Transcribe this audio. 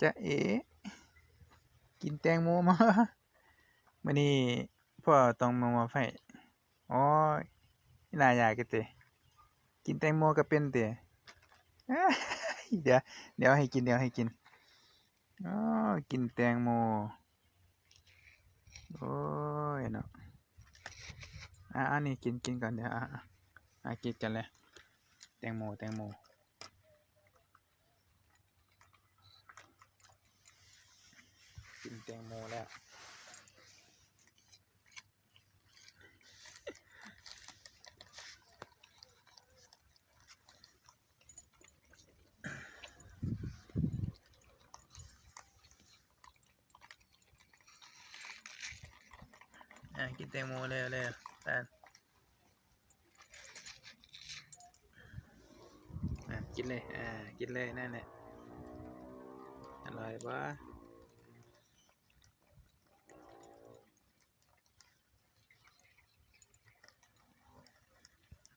ຈ໊ະເອ ກິນແຕງໂມມາ. ມື້ນີ້ພໍ່ຕ້ອງມາມອບໃຫ້. ໂອ້ຍ ໜ້າຢາກຢູ່ຕິ ກິນແຕງໂມກໍເປັນຕິ. ດຽວ ດຽວໃຫ້ກິນ ດຽວໃຫ້ກິນ. ໂອ້ ກິນແຕງໂມ. ໂອ້ຍເນາະ. ອ່າ ອັນນີ້ກິນ ກິນກ່ອນເດີ. ອ່າ ອ່າ ກິນກັນເລີຍ. ແຕງໂມ ແຕງໂມ. ກິນແຕງໂມແລ້ວ. ອ່າ ກິນແຕງໂມເລີຍ ເລີຍ ຕານ. ອ່າ ກິນເລີຍ ອ່າ ກິນເລີຍ ນັ້ນແຫຼະ. ອະລ່ອຍບໍ່?